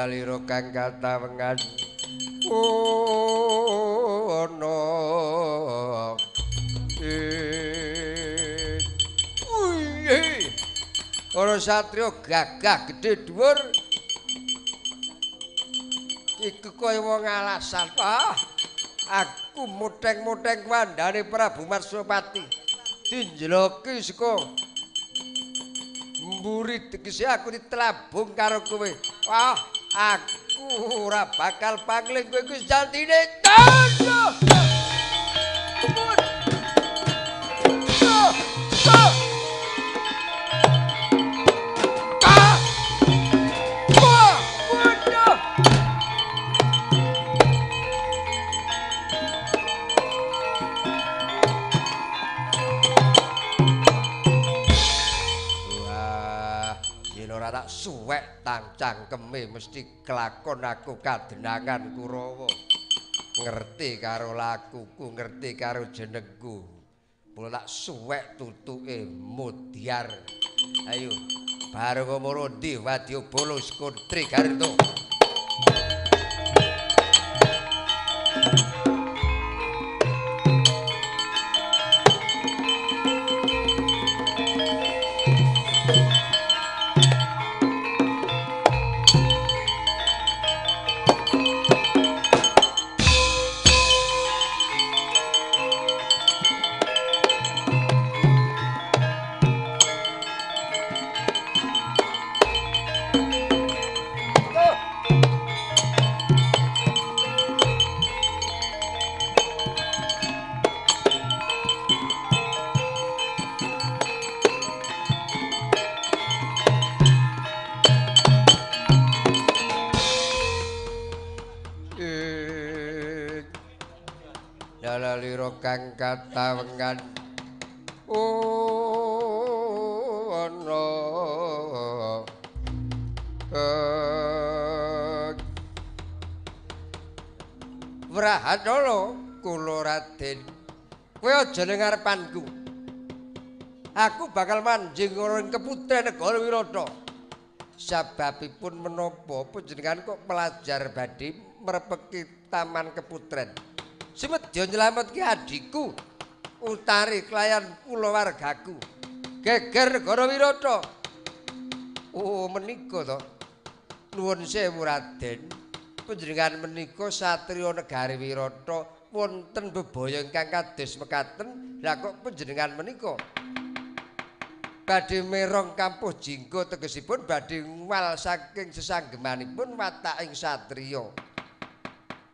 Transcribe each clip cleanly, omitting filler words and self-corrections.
Dalalira kang katawengan ana ora satriya gagah gedhe dhuwur iku kaya wong alasan. Ah, aku moteng-moteng wandane Prabu Marsopati dinjeloki saka mburi tegese aku ditelabung karo kowe. Wah, aku ora bakal pangling kowe iku sejatine. Suwek tang cangkeme mesti kelakon aku kadenangan Kurawa. Ngerti karo lakuku, ngerti karo jenengku. Mula tak suwek tutuke mudyar. Ayo, bareng ngomoro ndi wadyabala Skuntri Garto. Kang katawengan ana Wrahanala kula Raden, kowe aja ning ngarepanku. Aku bakal manjing ing keputren negara Wirata. Sababipun menapa panjenengan kok pelajar badhe mrepeki taman keputren? Semedya nyelametke adhiku Utari kelayan kulawargaku. Geger negara Wirata. Oh menika to. Nuwun sewu Raden. Panjenengan menika satriya negari Wirata wonten bebaya ingkang kados mekaten. Lah kok panjenengan menika badhe merong kampuh jingga tegesipun badhe ngwal saking sesanggemanipun wataking satriya.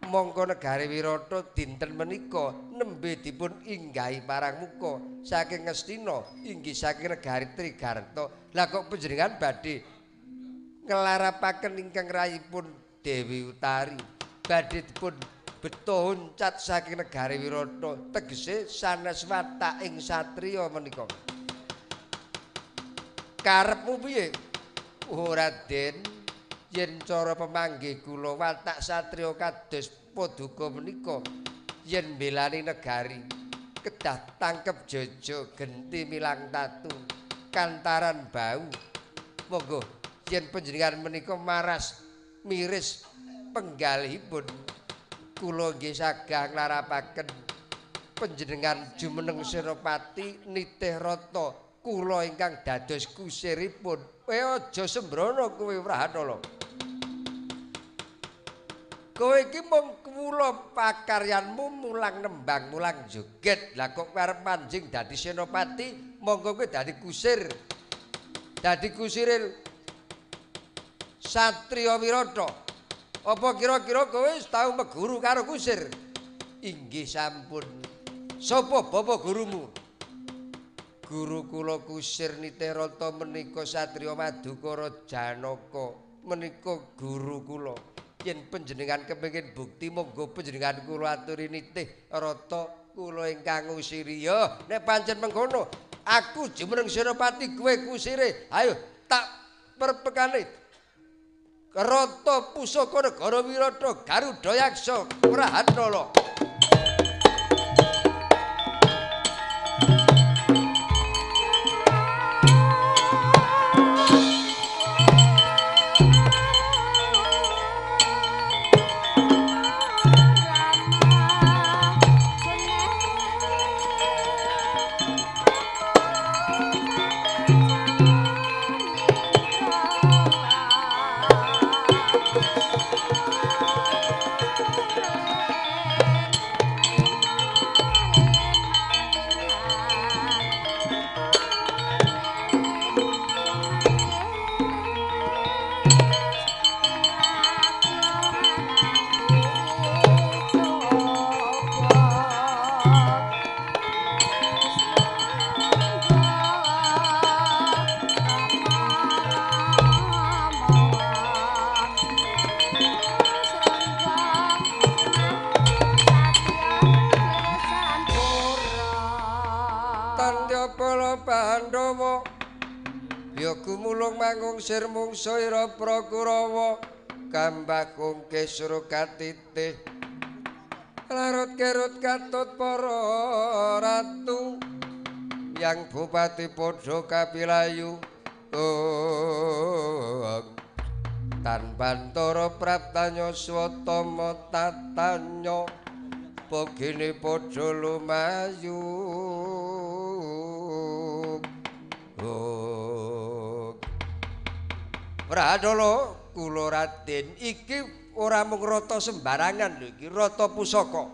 Mongko negari Wirata dinten menika nembe dipun inggahi parang muka saking Ngastina inggih saking negari Trigarta. Lah kok panjenengan badhe nglarapaken ingkang rayipun Dewi Utari badhe dipun beto uncat saking negari Wirata tegese sanes wataking satriya menika. Karepmu piye? Oh Raden, yen cara pemanggih kula watak satriya kados paduka menika yen mbelani negari kedah tangkep jojo genti milang tatu kantaran bau. Monggo yen panjenengan menika maras miris penggalihipun kula nggih sagah nglarapaken panjenengan jumeneng Senopati nitih rata kula ingkang dados kusiripun. Kowe aja sembrono kowe Wrahanala. Kowe iki mung kula pakaryanmu mulang nembang, mulang joget. Lah kok arep manjing dadi senopati, monggo kowe dadi kusir. Dadi kusire Satriya Wirata. Apa kira-kira kowe wis tau meguru karo kusir? Inggih sampun. Sapa bapa gurumu? Guru kula kusir nitih rata menika Satriya Madukara Janaka menika guru kula. Yen panjenengan kepengin bukti monggo panjenengan kula aturi nitih rata kula ingkang ngusiri. Ya nek pancen mengkono aku jumeneng Senopati kowe kusire. Ayo tak perpekane rata pusaka negara Wirata Garuda Yaksa Wrahanala. Tandya bala Pandhawa ya gumulung mangung sir mungsa ira Prakurawa kambakung kesra katitih larut kerut katut para ratu yang bupati padha kapilayu tanpantara praptanya swatama tatanya pogene padha lumayu. Pradala kula Raden iki ora mung rata sembarangan lho iki rata pusaka.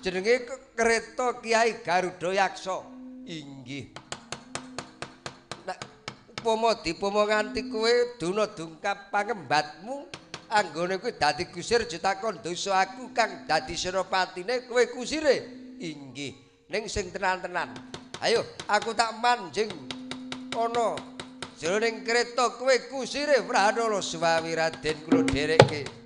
Jenenge kereta Kiai Garuda Yaksa. Inggih. Nek upama dipama nganti kowe duna dungkap pangembatmu anggone kowe dadi kusir jetakon dosa aku kang dadi senopatine kowe kusire. Inggih. Ning sing tenan-tenan. Ayo aku tak manjing ana jroning kereta kowe kusire Pradala suwawi Raden kula dherekke.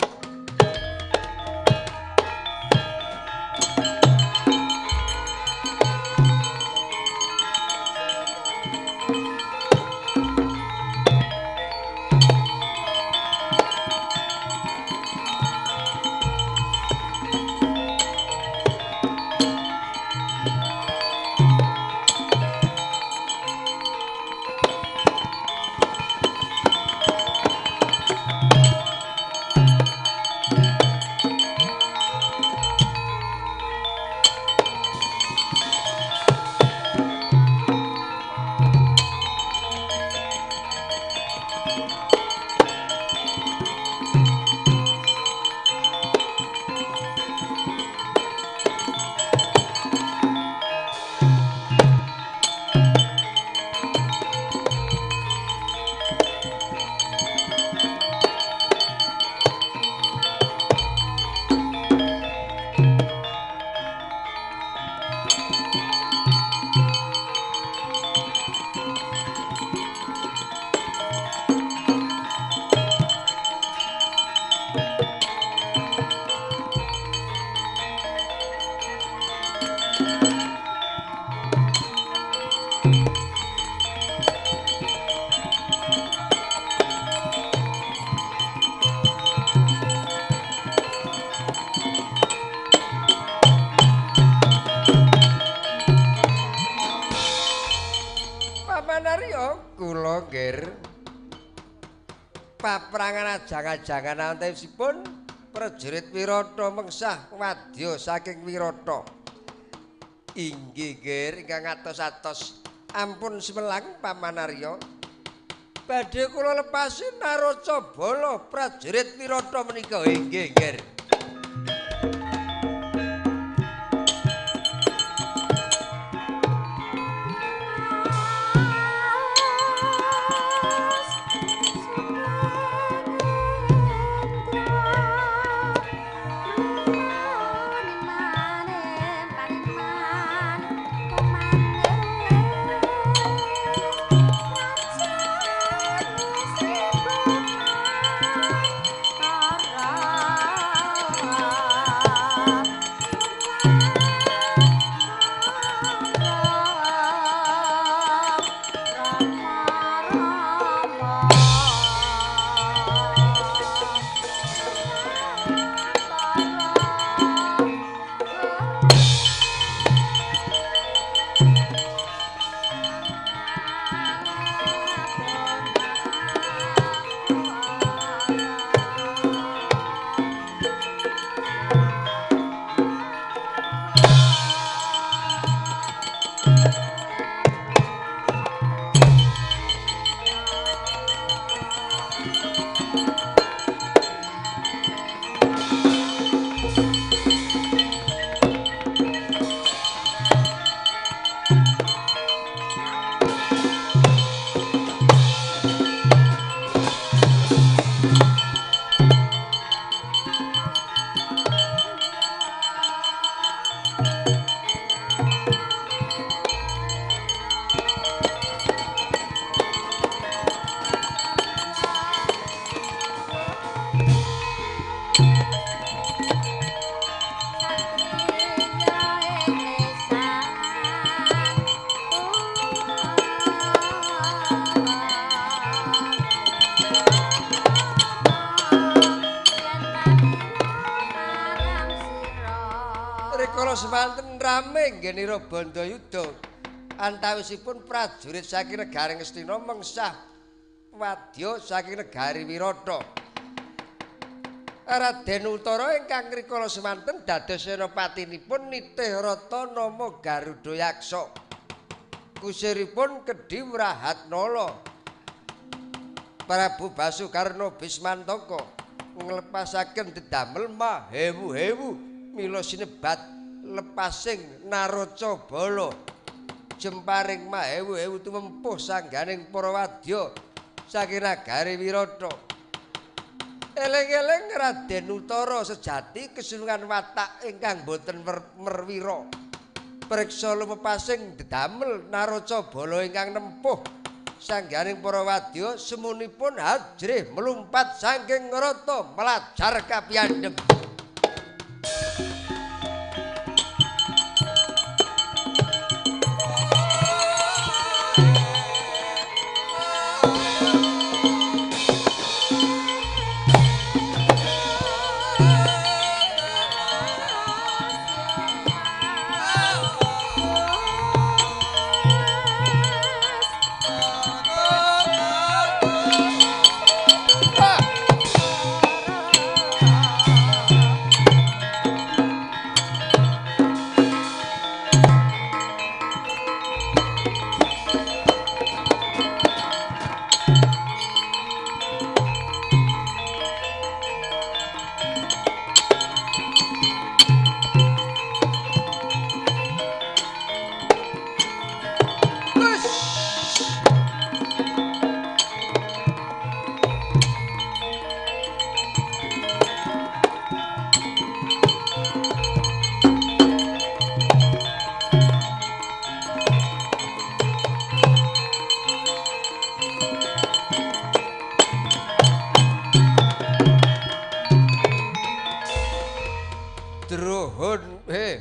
Paprangan ajang-ajangan antawisipun prajurit Wirata mengsah wadya saking Wirata. Inggih nggih ingkang atos-atos ampun semelang Paman Arya. Badhe kula lepasi naraca bala prajurit Wirata menika. Inggih nggih. Para semanten rame nggenira Bandayuda antawisipun prajurit saking negari Ngastina mengsah wadya saking negari Wirata. Raden Utara ingkang rikala semanten dados senapatinipun nitih rata nama Garuda Yaksa. Kusiripun Kedhi Wrahatnala. Prabu Basukarna Bismantaka nglepasaken dedamel mahewu-hewu mila sinebat lepasing naraca bala. Jemparing mahewu-hewu tumempuh sangganing para wadya saking nagari Wirata. Eling-eling Raden Utara sejati kesulungan watak ingkang boten merwira. Priksa lumepasing dedamel naraca bala ingkang nempuh sangganing para wadya semunipun hajrih melumpat saking rata melajar kapiyandhem.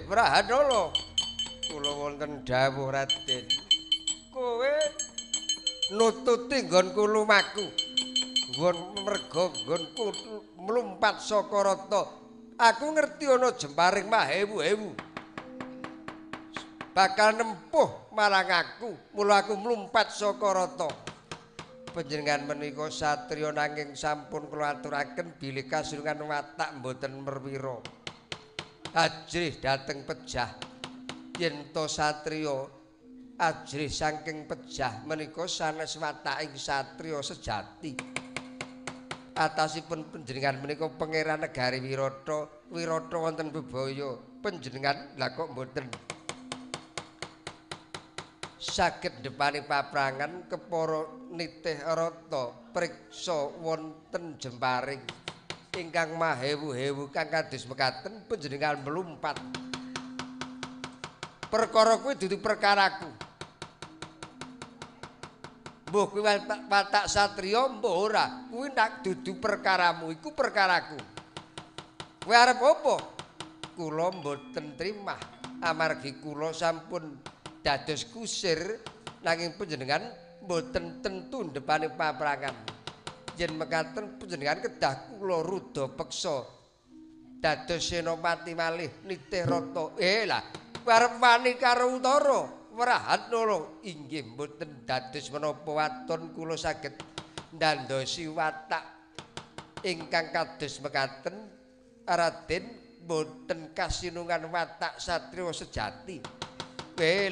Wrahanala, kula wonten dawuh Raden. Kowe nututi nggonku lumaku. Nggon merga nggonku mlumpat saka rata. Aku ngerti ana jemparing mahewu-hewu. Bakal nempuh marang aku, mula aku mlumpat saka rata. Panjenengan menika satriya nanging sampun kula aturaken bilih kasulungan watak mboten merwira. Ajrih dhateng pejah yen to satriya ajrih saking pejah menika sanes wataking satriya sejati. Atasipun panjenengan menika pangeran negari Wirata, Wirata wonten bebaya. Panjenengan lha kok mboten saged ndepani paprangan kepara nitih rata priksa wonten jemparing ingkang mahewu-hewu kang kados mekaten panjenengan melumpat. Perkara kuwi dudu perkaraku. Mbuh kuwi watak satriya mbuh ora, kuwi nak dudu perkaramu, iku perkaraku. Kowe arep apa? Kula mboten trimah amargi kula sampun dados kusir nanging panjenengan mboten tentu ndepani paprangan. Yen mekaten panjenengan kedah kula rudha peksa dados senopati malih nitih rata. Lah arep wani karo Utara Wrahatnala inggih mboten dados menapa waton kula saged ndandosi watak ingkang kados mekaten Raden mboten kasinungan watak satriya sejati.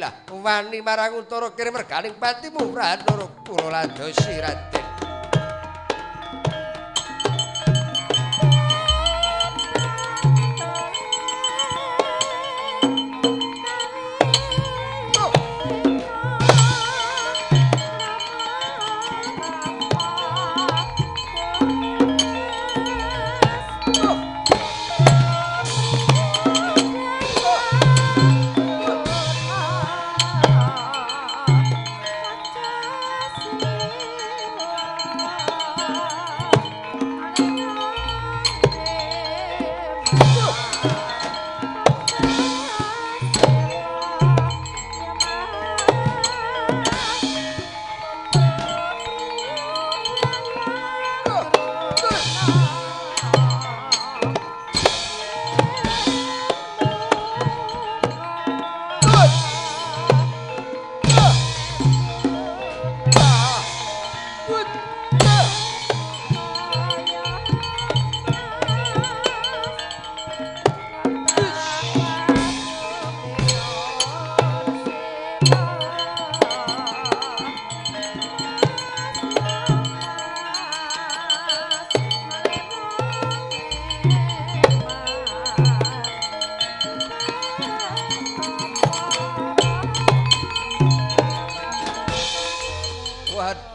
Lah wani marang Utara kirim reganing patimu Wrahatnala kula landosi Raden. Oh.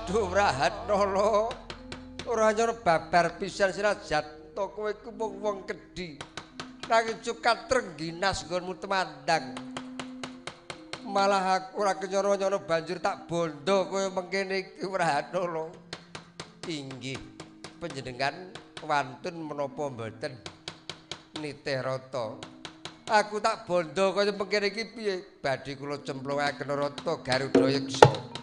Duh Wrahatnala, ora nyono babar pisan sirajan to kowe iku mung wong kedhi. Nanging cukat trengginas nggonmu temandang. Malah aku ora kenyono-nyono banjur tak bondo kowe mengkene iki Wrahatnala. Inggih panjenengan wantun menapa mboten nitih rata. Aku tak bondo kaya mengkene iki piye? Badhe kula cemplungaken rata Garuda Yeksa.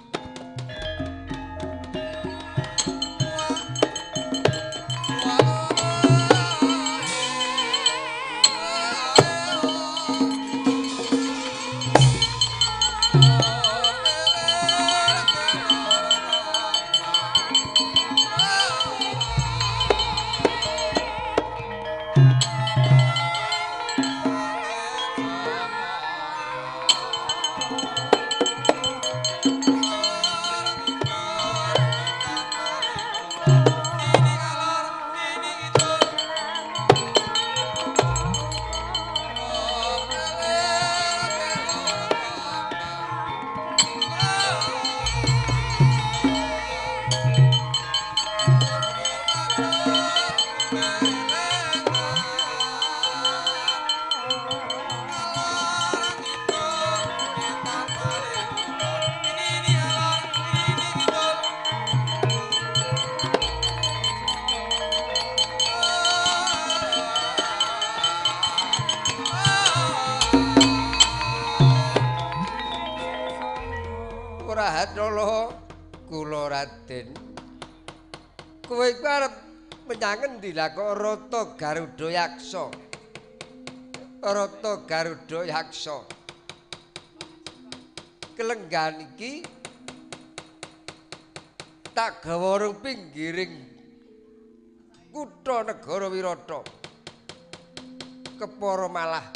Kula Raden, kowe iku arep menyang endi lah kok Rata Garuda Yaksa? Rata Garuda Yaksa. Kelenggan iki tak gawa ring pinggiring kutha negara Wirata. Kepara malah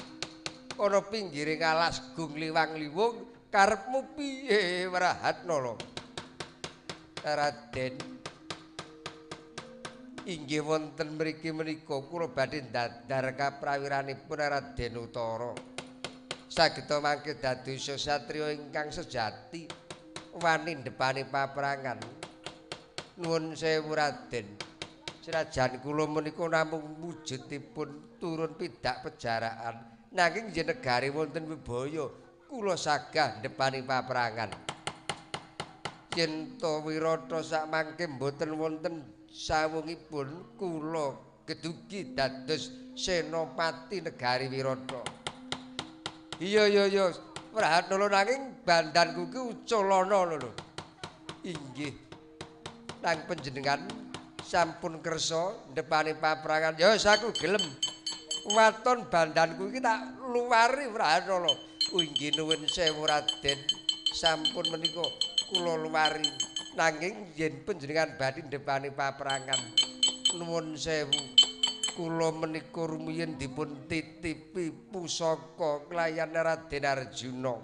ana pinggiring alas Gung Liwang-liwung, karepmu piye Wrahatnala? Raden, inggih wonten mriki menika kula badhe ndadar kaprawiranipun Raden Utara. Sageta mangke dados satriya ingkang sejati wani ndepani paprangan. Nuwun sewu Raden, senajan kula menika namung wujudipun turun pidak pejaraan, nanging yen negari wonten Wibaya kula sagah ndepani paprangan. Yen to Wirata sakmangke mboten wonten sawungipun kula gedugi dados senopati negari Wirata. Iya iya iya, Wrahatnala, nanging bandanku ki uculana lho. Inggih. Nang panjenengan sampun kersa ndepani paprangan. Ya wis aku gelem. Waton bandanku iki tak luwari Wrahatnala. Inggih nuwun sewu Raden, sampun menika kula luwari, nanging yen panjenengan badhe ndepani paprangan nuwun sewu kula menika rumiyin dipun titipi pusaka kelayan Raden Arjuna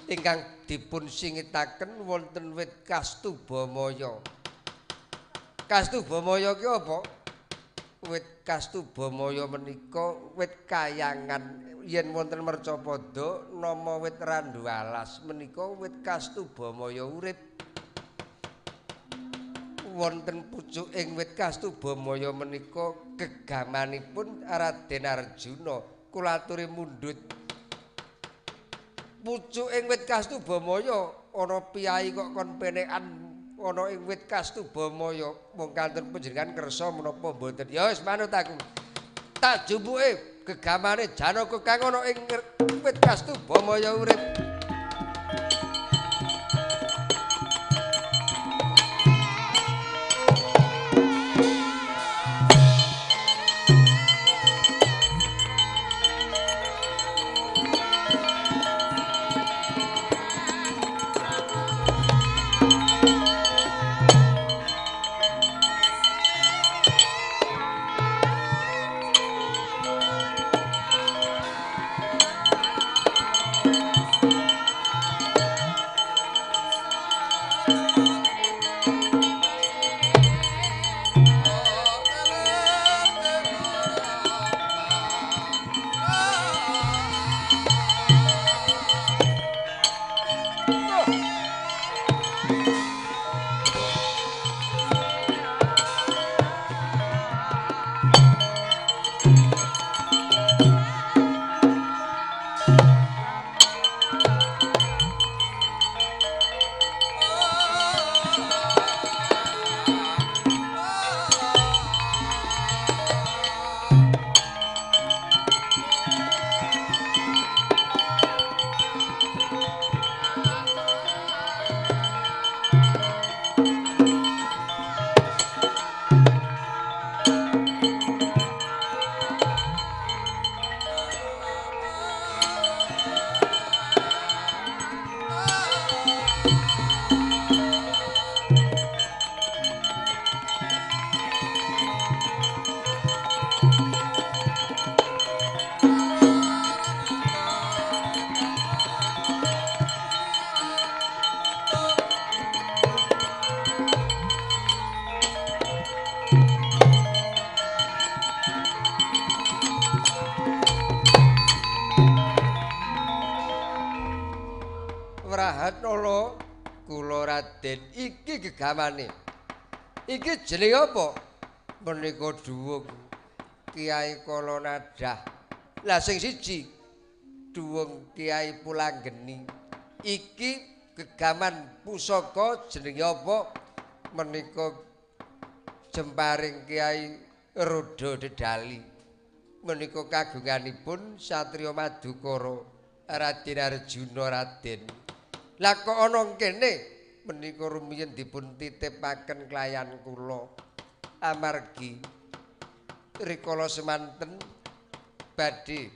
ingkang dipun singitaken wonten wit Kastubamaya. Kastubamaya ki apa? Wit Kastubamaya menika wit kayangan. Yen wonten mercapada nama wit randu alas menika wit Kastubamaya urip. Wonten pucuking wit Kastubamaya menika gegamanipun Raden Arjuna kula aturi mundhut. Pucuking wit Kastubamaya ana piyai kok kon penekan ana ing wit Kastubamaya, mung kantun panjenengan kersa menapa mboten? Ya wis manut aku. Tak jumpuke gegamane Janaka kang ana ing wit Kastubamaya urip. Thank you. Wrahatnala kula Raden iki gegamane. Iki jenenge apa? Menika dhuwung Kiai Kolonadah. Lah sing siji dhuwung Kiai Pulanggeni. Iki gegaman pusaka jenenge apa? Menika jemparing Kiai Roda Dedali. Menika kagunganipun Satriya Madukara Raden Arjuna Raden. Lah kok ana kene menika rumiyin dipun titipaken klayan kula amargi rikala semanten badhe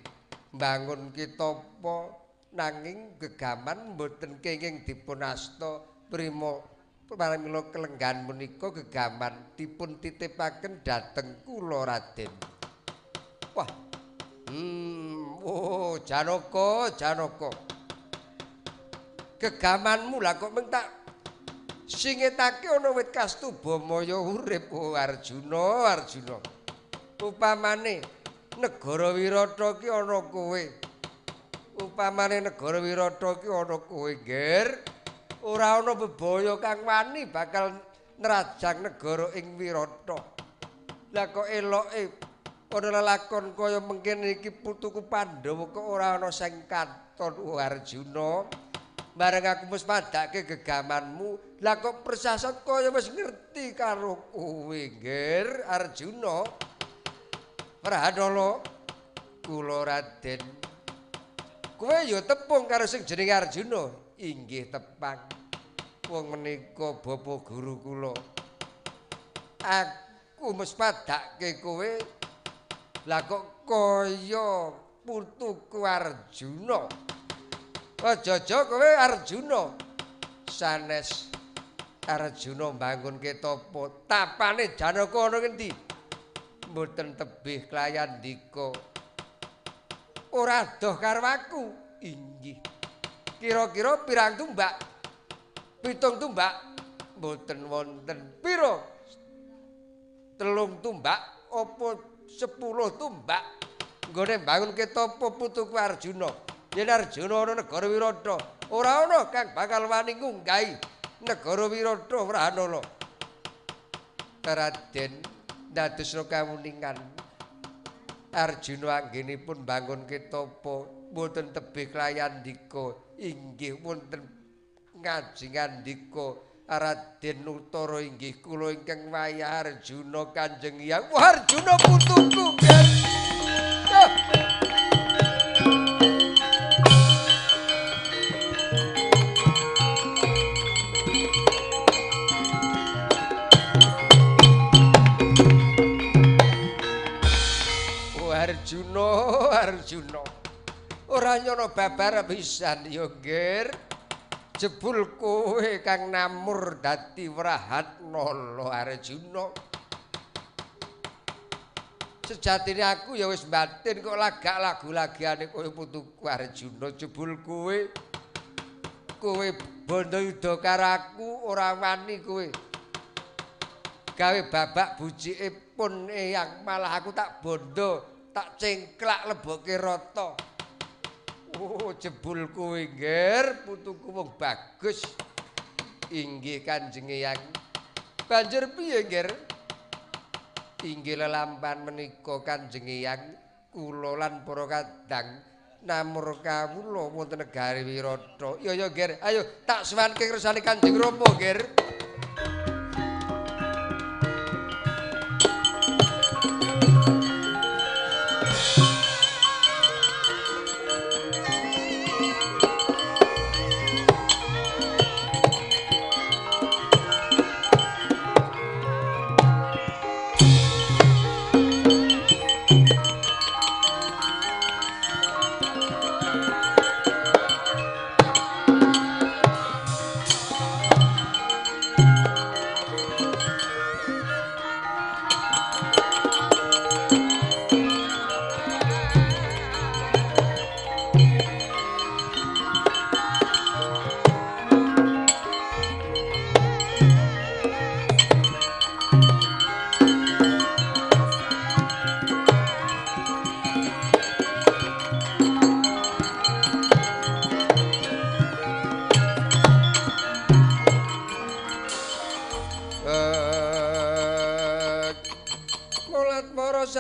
mbangun kitapa nanging gegaman mboten kenging dipun asta prima pramila kelenggan menika gegaman dipun titipaken dhateng kula Raden. Wah. Oh Janaka, Janaka. Gegamanmu lah kok mung tak singetake ana wit Kastubamaya urip. Oh Arjuna, Arjuna. Upamane negara Wirata ki ana kowe. Upamane negara Wirata ki ana kowe, Nger. Ora ana bebaya kang wani bakal nrajang negara ing Wirata. Lah kok eloke ana lelakon kaya mengkene iki putuku Pandhawa kok ora ana sing katon. Oh Arjuna. Bareng aku wis padake gegamanmu, lah kok persasat kaya wis ngerti karo kowe, Nger Arjuna. Wrahanala kula Raden. Kowe ya tepung karo sing jenenge Arjuna. Inggih tepang. Wong menika bapa guru kula. Aku wis padake kowe, lah kok kaya putuku Arjuna. Aja-aja kowe Arjuna. Sanes Arjuna mbangun ketapa? Tapane Janaka ana ngendi? Mboten tebih klayan ndika. Ora adoh karo aku. Inggih. Kira-kira pirang tumbak? 7 tumbak. Mboten wonten. Pira? 3 tumbak apa 10 tumbak? Nggone mbangun ketapa putuku Arjuna? Yen Arjuna ana negara Wirata, ora ana kang bakal wani ngunggahi negara Wirata. Wrahanala. Raden ndadosna kawuningan Arjuna anggenipun mbangun ketapa mboten tebih klayan ndika. Inggih wonten ngaji ngandika Raden Utara inggih kula ingkang wayah Arjuna Kanjeng Hyang. Wah Arjuna putuku. Arjuna, Arjuna. Ora nyono babar pisan ya, Nger. Jebul kowe kang namur dadi Wrahatnala Arjuna. Sejatine aku ya wis batin kok lagak lagu-lagiane kaya putuku Arjuna. Jebul kowe kowe bondo yuda karo aku ora wani kowe. Gawe babak bujike pun eyang malah aku tak bondo, tak cengklak leboke rata. Oh jebul kowe Nger, putuku wong bagus. Inggih Kanjeng Eyang. Banjur piye Nger? Inggih lelampan menika Kanjeng Eyang, kula lan para kadang namur kawula wonten negari Wirata. Ya ya Nger, ayo tak suwanke kersane Kanjeng Rama Nger.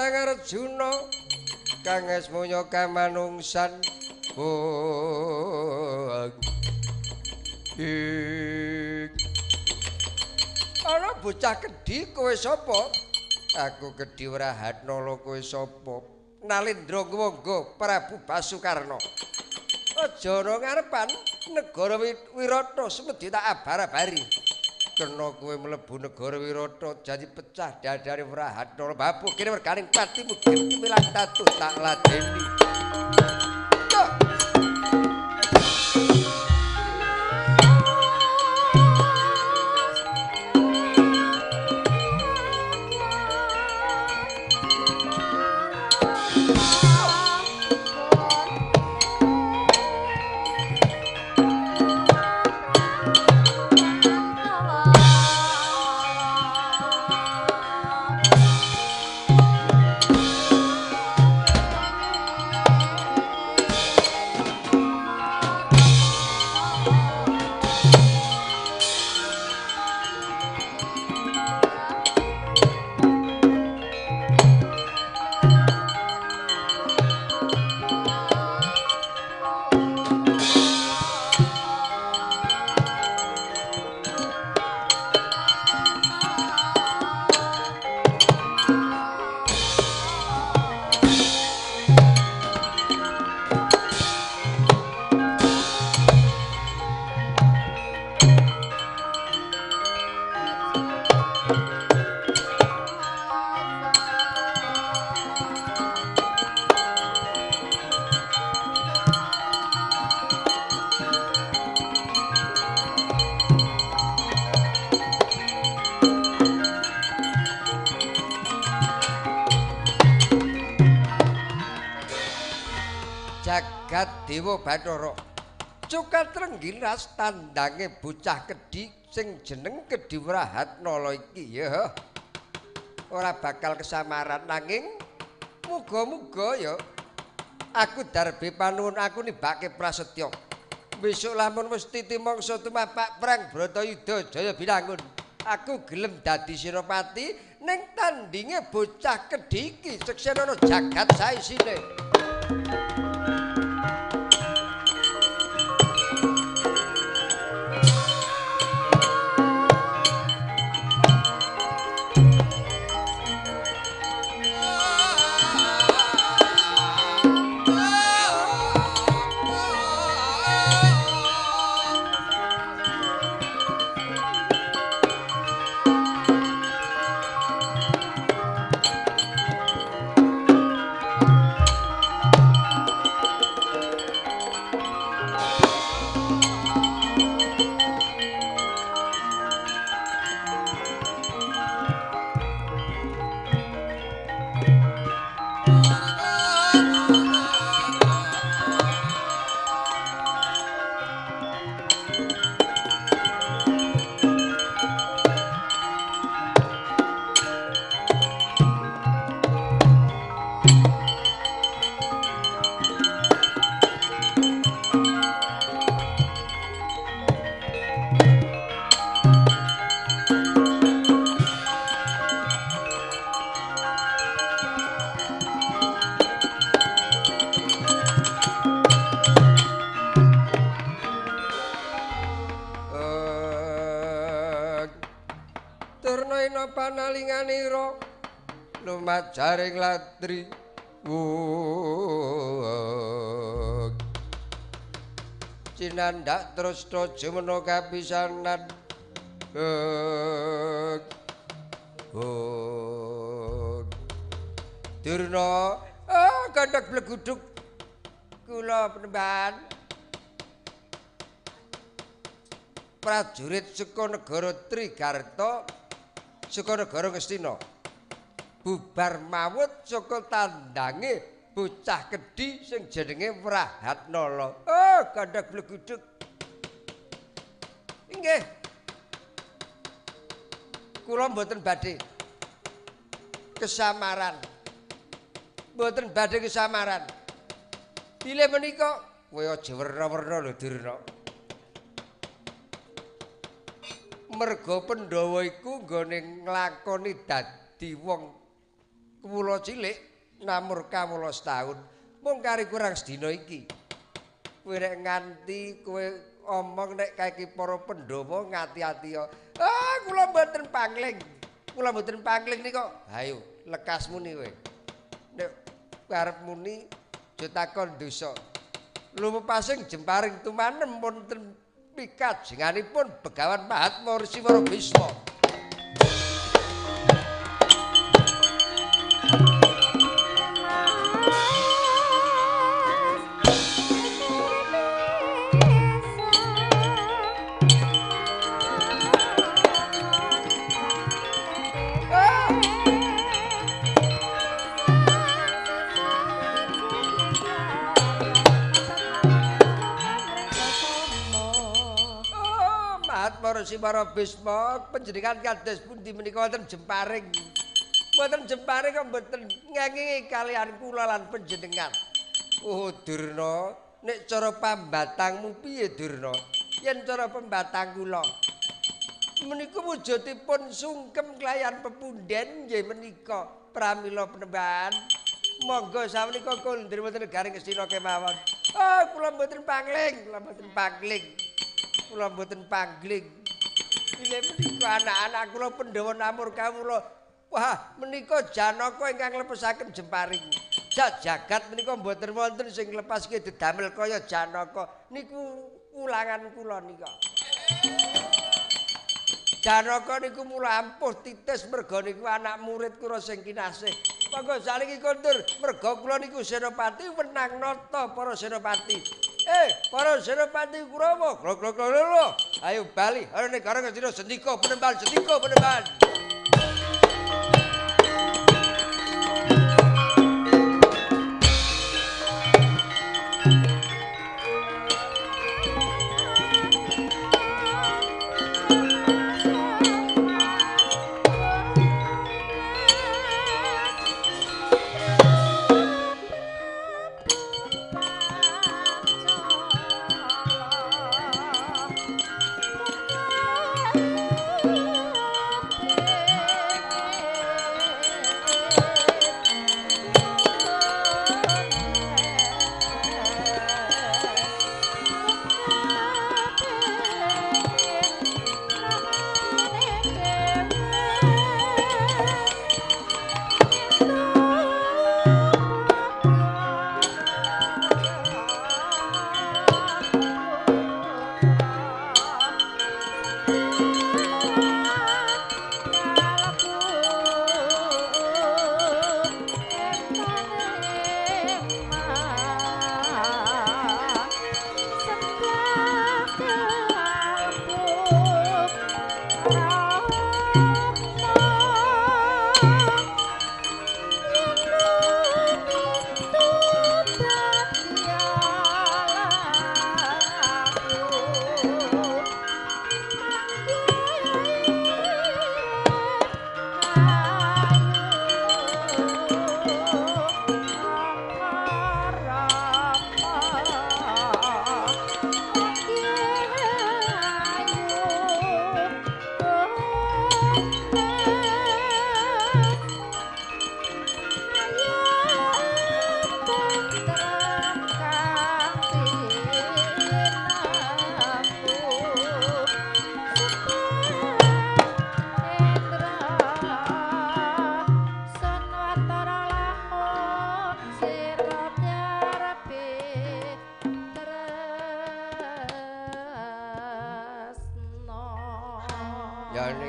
Sang Arjuna kang asmanya kamanungsan. Oh. Ana bocah Kedhi, kowe sapa? Aku Kedhi Wrahatnala, kowe sapa? Nalendra Ngwangga Prabu Basukarna. Aja ana ngarepan negara Wirata semedhi tak abar-abari. Kena kowe mlebu negara Wirata jadi pecah dadare Wrahatnala. Babu kene merganing patimu genti milang tatu tak ladeni. Jagat Dewa Bathara Cukat Trengginas tandange bocah Kedhi sing jeneng Kedhi Wrahatnala iki ya ora bakal kesamaran, nanging muga-muga ya aku darbe panuwun aku nimbake prasetya. Besok lamun wis titi mangsa tumapak perang Bratayuda Jaya Binangun, aku gelem dadi senopati ning tandinge bocah Kedhi iki seksenono jagat saisine. Panalinganira lumajaring latri cinandak terus jumena kapisanan. Durna gandhak bleguduk kula penemban prajurit saka negara Trigarta saka negara Ngastina bubar mawut saka tandange bocah Kedhi sing jenenge Wrahatnala. Oh, gandhak bleguduk. Inggih. Kula mboten badhe kesamaran. Mboten badhe kesamaran. Bilih menika kowe aja werna-werna lho Durna. Merga Pandhawa iku nggone nglakoni dadi wong Kula cilik namur kawula setaun, mung kari kurang sedina iki. Kowe nek nganti kowe omong nek kae iki para Pandhawa ngati-ati ya. Ah, kula mboten pangling. Kula mboten pangling nika. Ayo, lekas muni kowe. Nek arep muni aja takon dosa. Lumepasing jemparing tumanem wonten pikajenganipun Begawan Mahatma Resi Wara Bisma. Resi Wara Bisma panjenengan kados pundi menika wonten jemparing. Wonten jemparing kok mboten ngengingi kalian kula lan panjenengan. Oh Durna, nek cara pambatangmu piye Durna? Yen cara pembatang kula menika wujudipun sungkem kelayan pepunden nggih menika pramila penembahan. Monggo samenika kondur wonten negari Ngastina kemawon. Oh kula mboten pangling, kula mboten pangling. Kula mboten pangling. Bilih menika anak-anak kula Pandhawa namur kawula. Wah, menika Janaka ingkang nglepesaken jemparing. Sak jagat menika mboten wonten sing nglepaske dedamel kaya Janaka. Niku ulangan kula nika. Janaka niku mula ampuh titis merga niku anak murid kula sing kinasih. Monggo saliki kondur merga kula niku senopati wenang nata para senopati. Para senopati Kurawa, glok-glok-glok. Ayo bali, ana negara Ngastina sendika penemban, sendika penemban.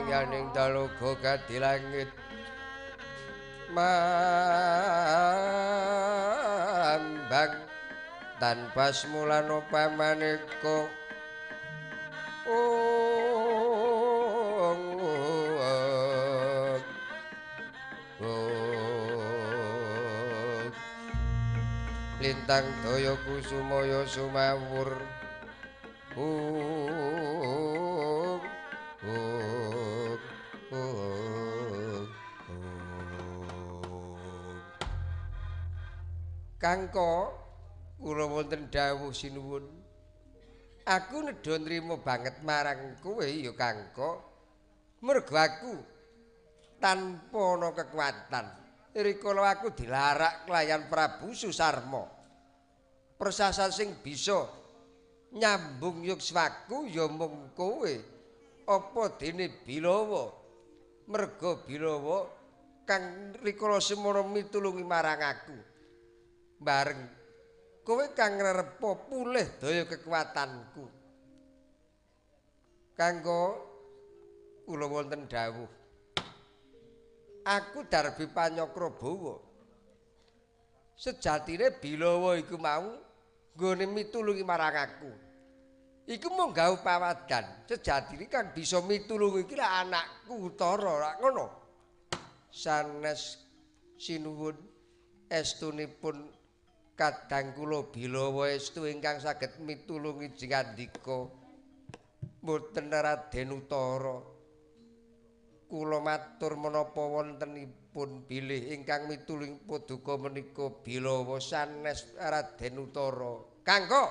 Yaning talaga kadi langit mambang tanpa semulana pamaneka. Lintang daya kusumaya sumawur. Kangko kula wonten dawuh sinuwun. Aku nedha nrimo banget marang kowe ya Kangko. Mergo aku tanpa ana kekuatan. Rikala aku dilarak kelayan Prabu Susarma. Persasan sing bisa nyambung yukswaku ya mung kowe. Apa dene Bilawa? Merga Bilawa kang rikala semono mitulungi marang aku. Bareng kowe kang ngrerepa pulih daya kekuatanku. Kanggo kula wonten dawuh. Aku Darbi Panyakrabawa. Sejatine Bilawa iku mau nggone mitulungi marang aku. Iku mung gawe pawadan. Sejatine kang bisa mitulungi iki lak anakku Utara, lak ngono. Sanes sinuwun estunipun kadang kula Bilawa estu ingkang saged mitulungi jingandika. Mboten Raden Utara. Kula matur menapa wontenipun bilih ingkang mitulungi paduka menika Bilawa sanes Raden Utara. Kanggo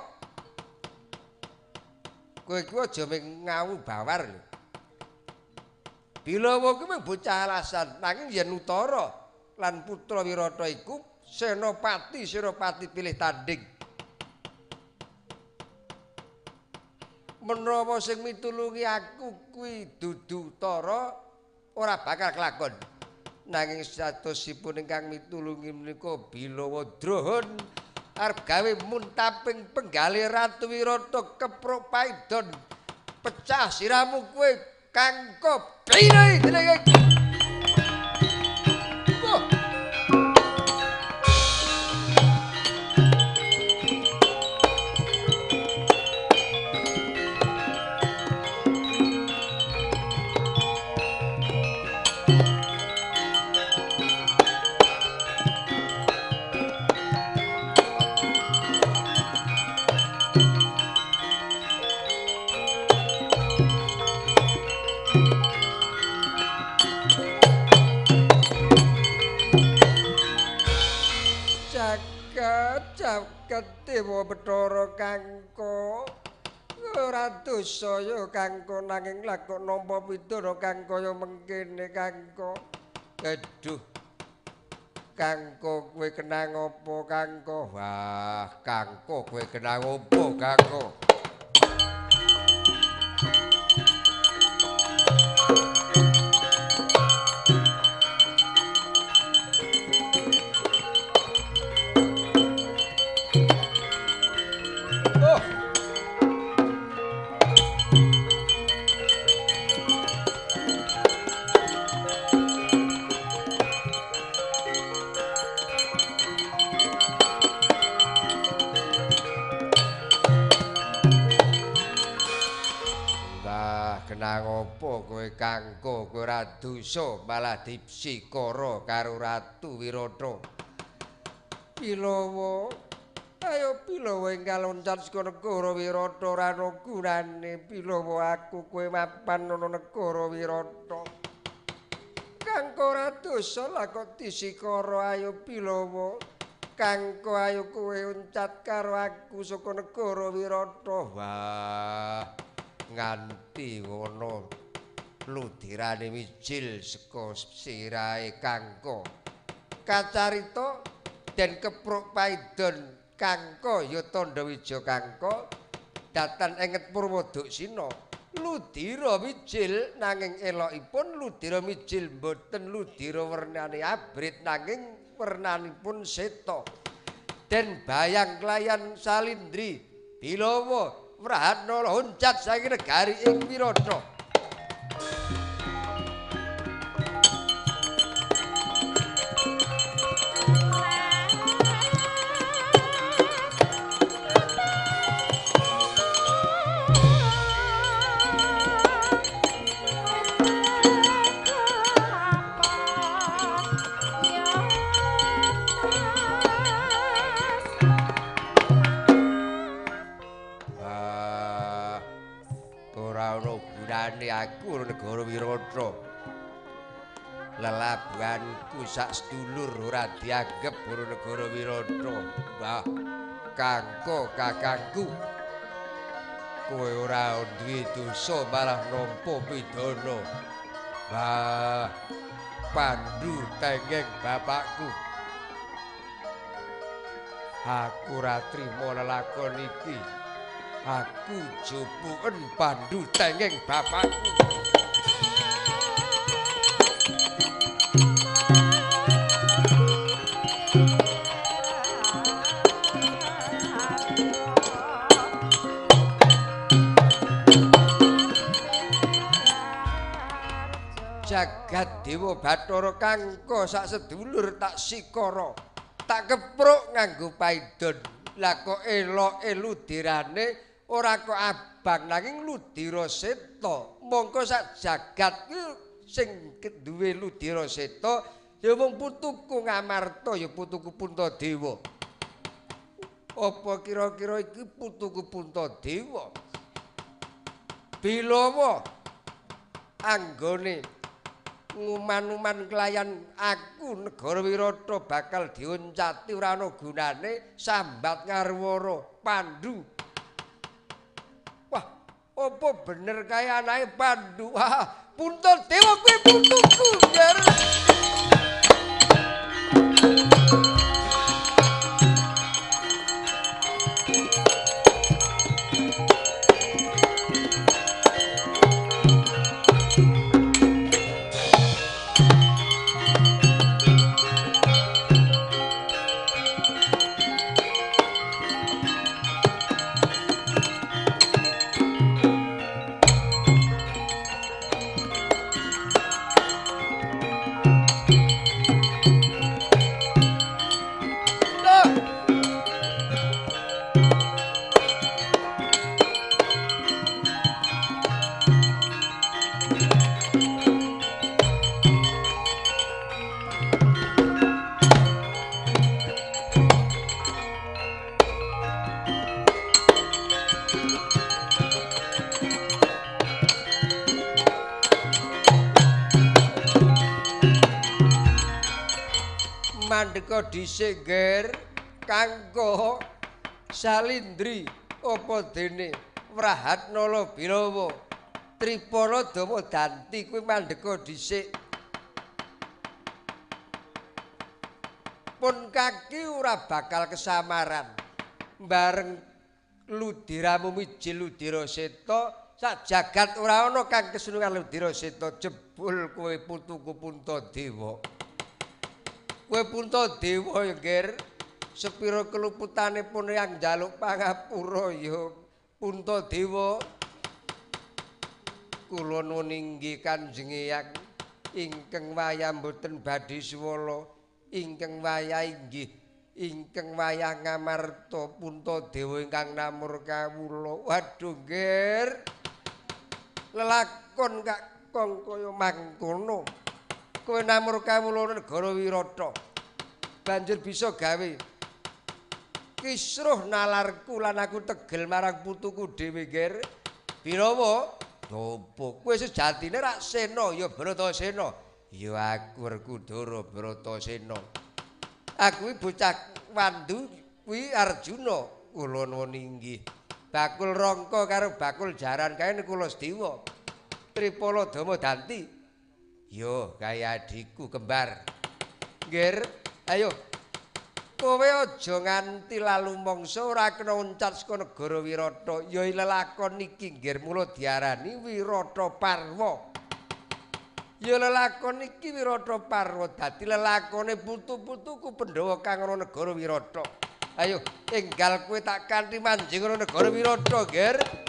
kowe iku aja mung ngawu bawar lho. Bilawa kuwi mung bocah alasan, nanging yen Utara lan putra Wirata iku senopati, senopati pilih tanding. Menawa sing mitulungi aku kuwi dudu Utara ora bakal kelakon. Nanging satosipun ingkang mitulungi menika Bilawa Drohon arep gawe muntaping penggalih Ratu Wirata kepruk paidon. Pecah siramu kowe Kangko pilih jenenge. Dewa Bathara Kangko ora dosa ya Kangko nanging lakok nampa pidana kang kaya mengkene Kangko. Aduh Kangko kowe kenang apa Kangko? Wah Kangko kowe kenang apa Kangko? Kangko kowe ora dosa malah dipsikara karo Ratu Wirata. Bilawa, ayo Bilawa enggal loncat saka negara Wirata ora ana gunane. Bilawa aku kowe mapan ana negara Wirata. Kangko ora dosa lah kok disikara. Ayo Bilawa, Kangko ayo kowe loncat karo aku saka negara Wirata. Wah, nganti ngono ludirane mijil saka sirahe Kangko. Kacarita den kepruk paidon Kangko ya tandha wija Kangko datan enget Purwoduksina. Ludira mijil nanging elokipun ludira mijil mboten ludira wernane abrit nanging wernanipun seta. Den bayang kelayan Salindri Bilawa wrahatna loncat saking negari ing Wirata. Aku negara Wirata. Lelabuhanku sak sedulur ora dianggep karo negara Wirata. Wah, Kangko kakangku. Kowe ora duwe dosa malah nampa pidana. Bah, Pandu tengeng bapakku. Aku ora trimo lelakon iki. Aku jupuken Pandu tengeng bapakku. Jagat Dewa Bathara kangko sak sedulur tak sikara, tak kepruk nganggo paidon. Lah kok eloke ludirane ora kok abang nanging ludira seta. Mongko sak jagat ki sing duwe ludira seta ya mung putuku Ngamarta, ya putuku Puntadewa. Apa kira-kira iki putuku Puntadewa? Bilawa anggone nguman-uman kelayan aku negara Wirata bakal dioncati ora ana gunane sambat ngarwara Pandu. Wah, apa bener kae anake Pandu? Wah, Puntadewa kuwi putuku, Nger. Mandeka dhisik, Ger, kanggo Salindri apa dene Wrahatnala Bilawa Tripala Dama Danti kuwi mandeka dhisik. Pun kaki ora bakal kesamaran. Bareng ludiramu mijil ludira seta sak jagat ora ana kang kesunungan ludira seta, jebul kowe putuku Puntadewa. Kowe Puntadewa ya, Ger, sepira keluputane pun yang njaluk pangapura ya Puntadewa. Kula nuwun inggih Kanjeng Eyang ingkang wayah mboten badhe suwala, ingkang wayah inggih ingkang wayah Ngamarta Puntadewa ingkang namur kawula. Waduh, Ger, lelakon kak kong kaya mangkono. Kowe namur kawula negara Wirata banjur bisa gawe kisruh nalarku lan aku tegel marang putuku dhewe, Ger. Birawa opo kowe sejatine rak Sena ya Bratasena? Ya aku Werkudara Bratasena. Aku iki bocah Wandu kuwi Arjuna. Kula nuwun inggih. Bakul rangka karo bakul jaran kae kula Sedewa. Tripala Dama Danti. Yo kaya adikku kembar. Nger, ayo. Kowe aja nganti lalu mangsa ora kena uncat saka negara Wirata. Ya lelakon iki nggih mula diarani Wirata Parwa. Ya lelakon iki Wirata Parwa dadi lelakone putu-putuku Pandhawa kang ana negara Wirata. Ayo enggal kowe tak kanthi manjing ana negara Wirata, Nger.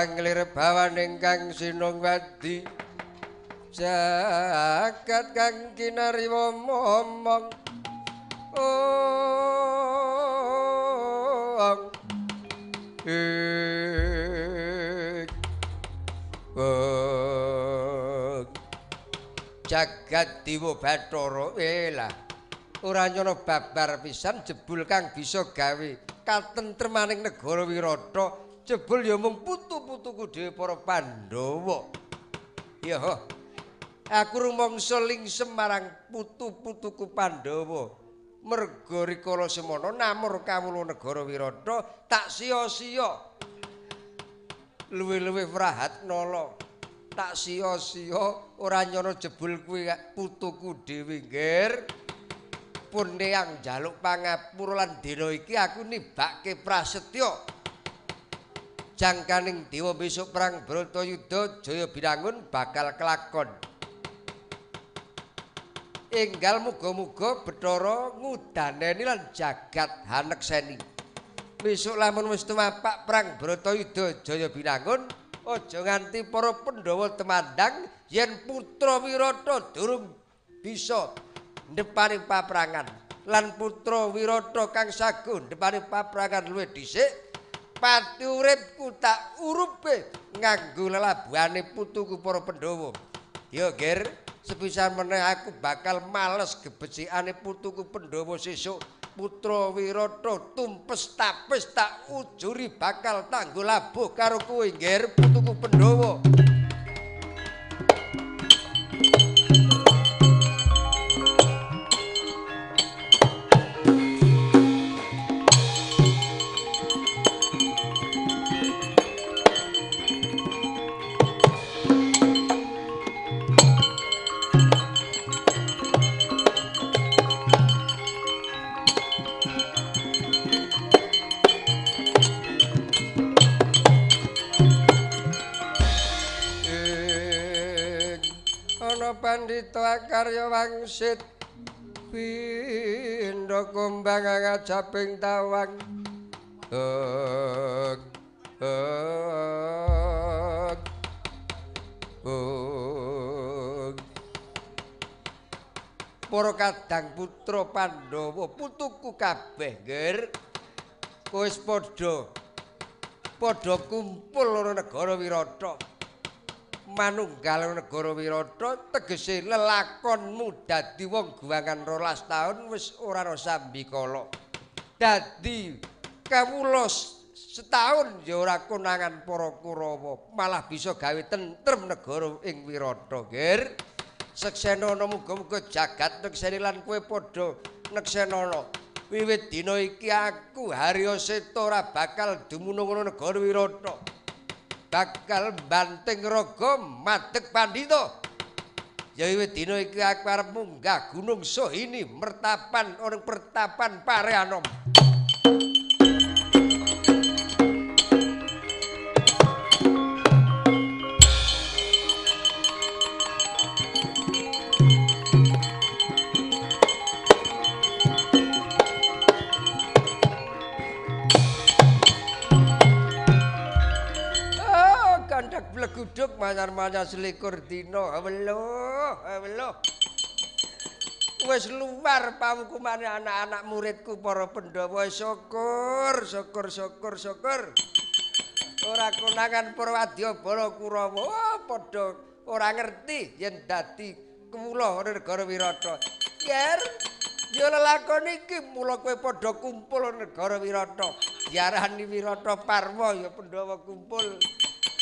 Anglir bawan ingkang sinungwadi jagat kang kinariwa momong ong ing ong jagat dewa bathara elah ora nyana babar pisan jebul kang bisa gawe katentremaning negara Wirata jebul ya mung putu-putuku dhewe para Pandhawa. Ya aku rumangsa lingsem marang putu-putuku Pandhawa. Merga rikala semono namur kawula negara Wirata tak sia-sia. Luwih-luwih Wrahatnala tak sia-sia ora nyana jebul kuwi putuku dhewe nggir. Pun neyang njaluk pangapura lan dina iki aku nibake prasetya. Jangkaning dewa besok perang Bratayuda Jaya Binangun bakal kelakon. Enggal muga-muga Bathara ngudaneni lan jagat hanekseni. Besok lamun wis tumapak perang Bratayuda Jaya Binangun, aja nganti para Pandhawa temandang yen putra Wirata durung bisa ndepani paprangan. Lan putra Wirata kang saguh ndepani paprangan luwih dhisik, pati uripku tak urupe nganggo lelabuhane putuku para Pandhawa. Ya, Ger, sepisan meneh aku bakal males gebecikane putuku Pandhawa sesuk. Putra Wirata tumpes tapis tak ujuri bakal tanggo labuh karo kowe, Ger, putuku Pandhawa. Pandhita akarya wangsit pindha kumbang ngajaping tawang ong ong ong. Para kadang putra Pandhawa putuku kabeh, Ger, kowe wis padha padha kumpul ana negara Wirata. Manunggal negara Wirata tegese lelakonmu dadi wong guwangan 12 taun wis ora ana sambikala. Dadi kawula setahun ya ora konangan para Kurawa, malah bisa gawe tentrem negara ing Wirata, Ger. Seksenana muga-muga jagat nekseni lan kowe padha neksenana. Wiwit dina iki aku Harya Seta ora bakal dumunung ana negara Wirata. Bakal banting raga madeg pandhita. Ya wiwit dina iki aku arep munggah Gunung Sohini mertapan ana pertapan Pareanom. Bleguduk manyar-manyar selikur dina. Weluh, weluh. Wis luar pawukumane anak-anak muridku para Pandhawa. Syukur, syukur, syukur, syukur. Ora konangan para wadyabala Kurawa padha ora ngerti yen dadi kawula ana negara Wirata. Yer, ya lelakon iki mula kowe padha kumpul ana negara Wirata. Diarani Wirata Parwa ya Pandhawa kumpul.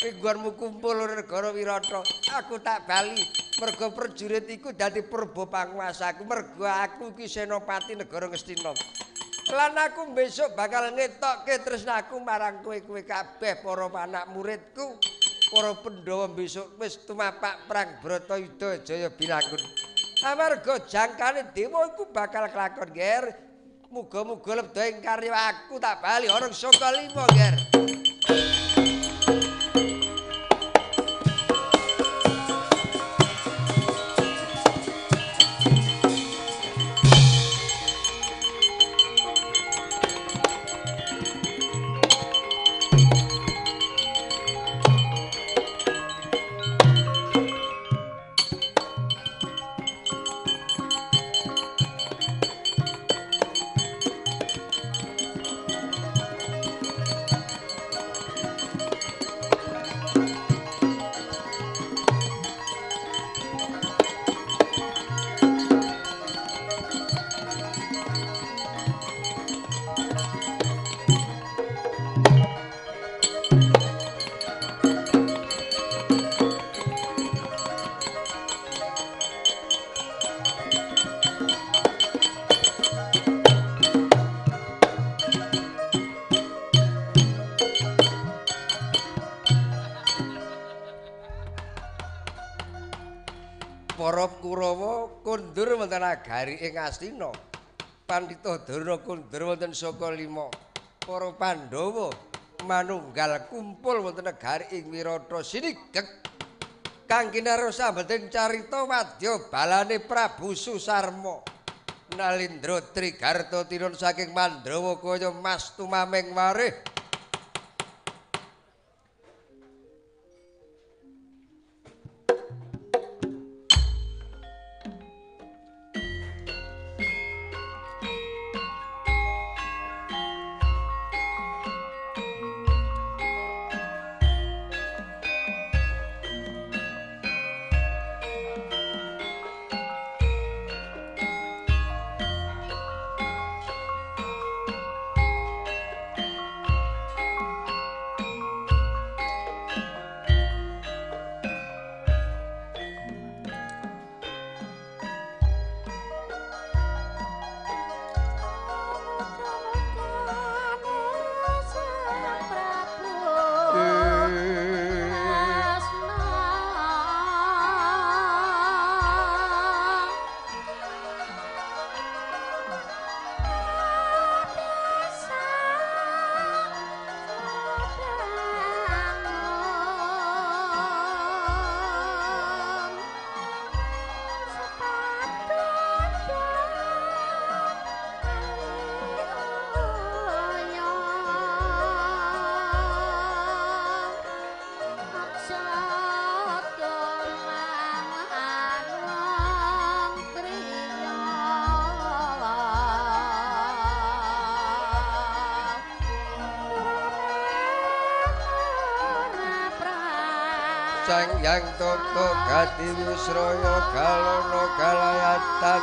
Pinggonmu kumpul negara Wirata, aku tak bali mergo prajurit iku dadi purba panguwasaku, mergo aku iki senopati negara Ngastina. Lan aku besok bakal ngetokke tresnaku marang kowe-kowe kabeh para anak muridku, para Pandhawa besok wis tumapak perang Bratayuda Jaya Binangun. Amarga jangkane dewa iku bakal kelakon, Ger. Muga-muga lebda ing karya aku tak bali ana saka lima, Ger. Kondur wonten nagari ing Astina. Pandhita Durna kondur wonten Saka Lima. Para Pandhawa manunggal kumpul wonten negari ing Wirata sinigek kang kinarya sambeting carita wadya balane Prabu Susarma. Nalindra Trigarta tinun saking Mandrawa kaya mas tumaming warih. Sang Yang Toto Gati Wisraya Galono Galayatan.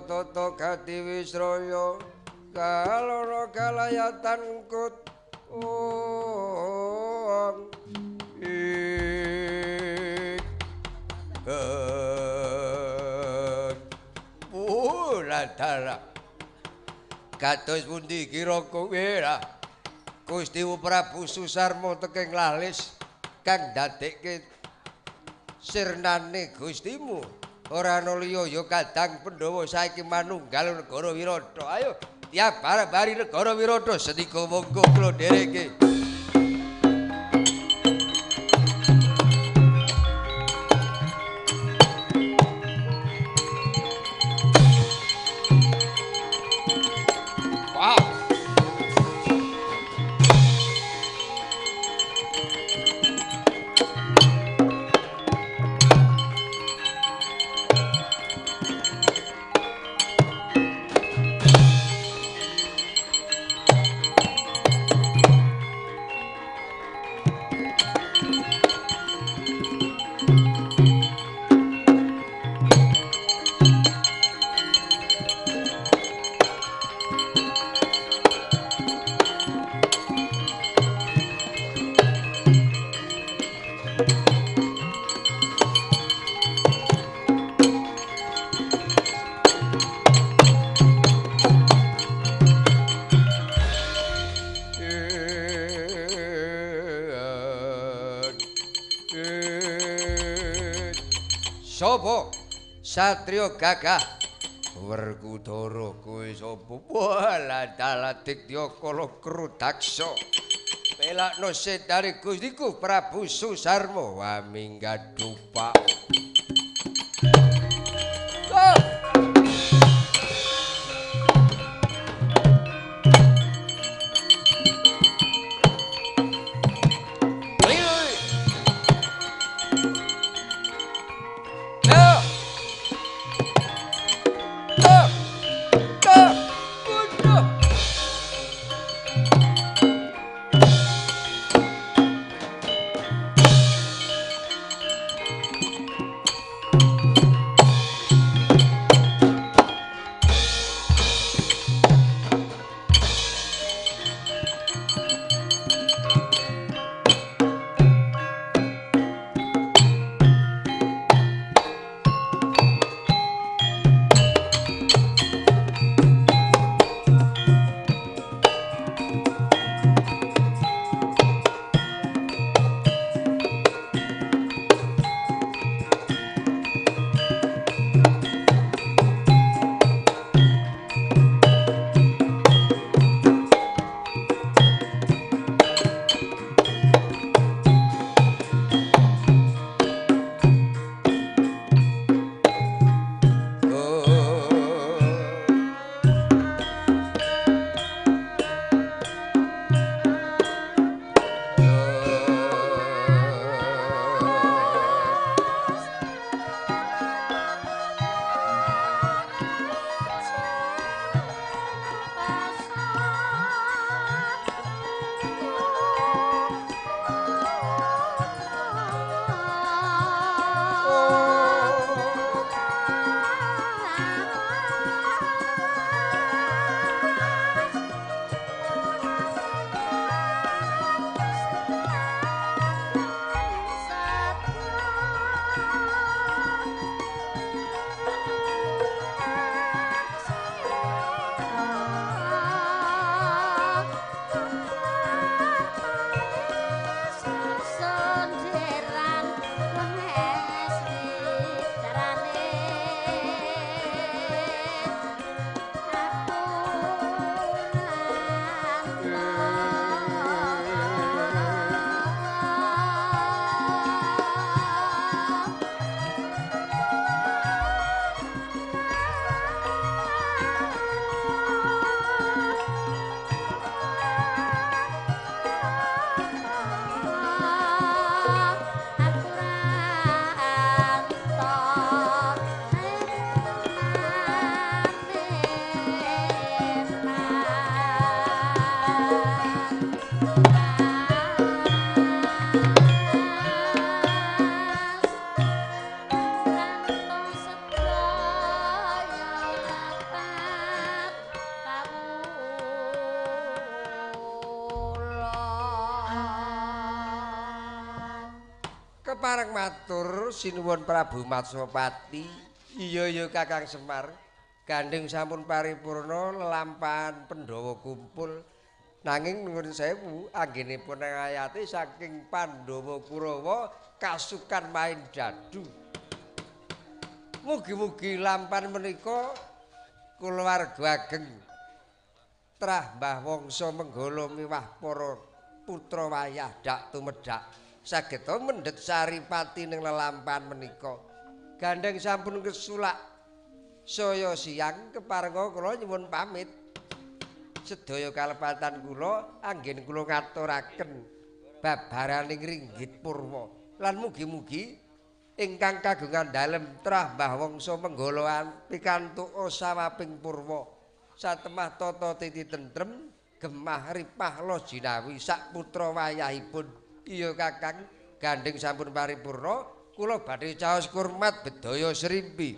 Toto Gati Wisraya Galono Galayatan kut om ik Puladara kados pundi kira kowe ra Gusti Prabu Susarma teking lalis kang dadekke sirnane Gustimu. Ora ana liya ya kadang Pandhawa saiki manunggal negara Wirata. Ayo tiap bari negara Wirata setika monggo kula ndereke. Sopo satrio gagah Werkudara kowe sapa? Walah dalah Dityakala Krudaksa. Pelakno sedare Gustiku Prabu Susarma wa minggat dupa. Oh! Kepareng matur sinuwun Prabu Matswapati. Iya iya Kakang Semar, gandeng sampun paripurna lelampahan Pandhawa kumpul. Nanging nuwun sewu anggenipun ngayati saking Pandhawa Kurawa kasukan main dadu. Mugi-mugi lampan menika kulawarga ageng trah Mbah Wangsa Menggala miwah para putra wayah dak tumedhak saged mendhet saripati ning lelampan menika. Gandeng sampun kesulak saya siang keparenga kula nyuwun pamit. Sedaya kalepatan kula anggen kula ngaturaken babaraning ringgit purwa lan mugi-mugi ingkang kagungan dalem trah Mbah Wangsa Menggala pikantuk sawaping purwa satemah tata titi tentrem gemah ripah lo jinawi sak putra wayahipun. Iya Kakang, gandeng sampun paripurna, kula badhe caos kurmat bedaya srimpi.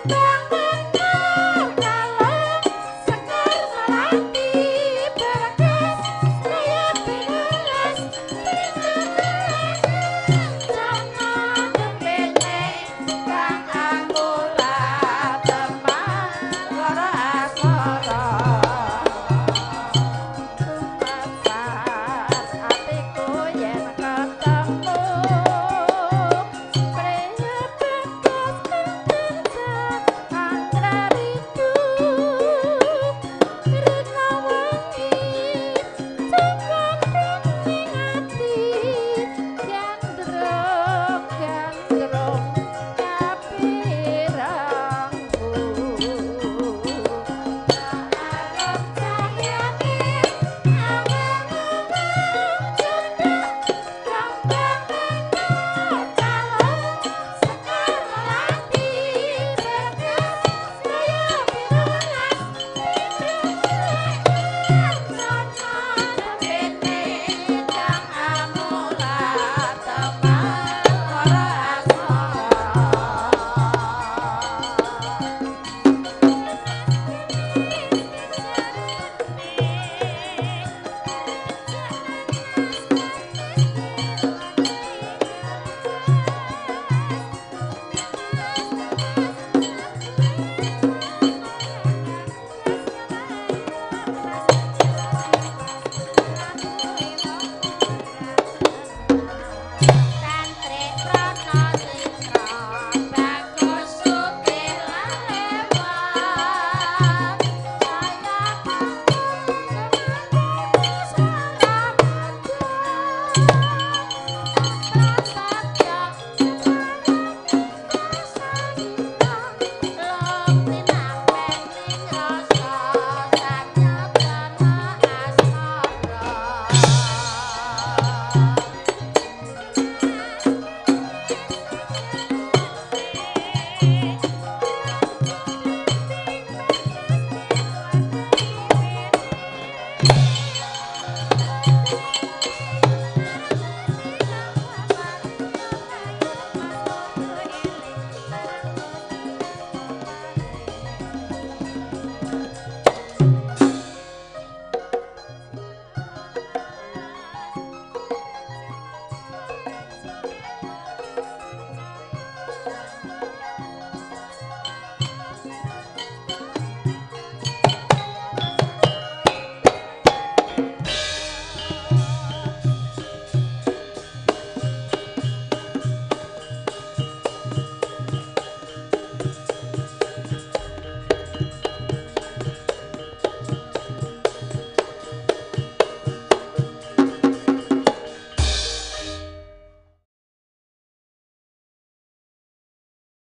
Kembang.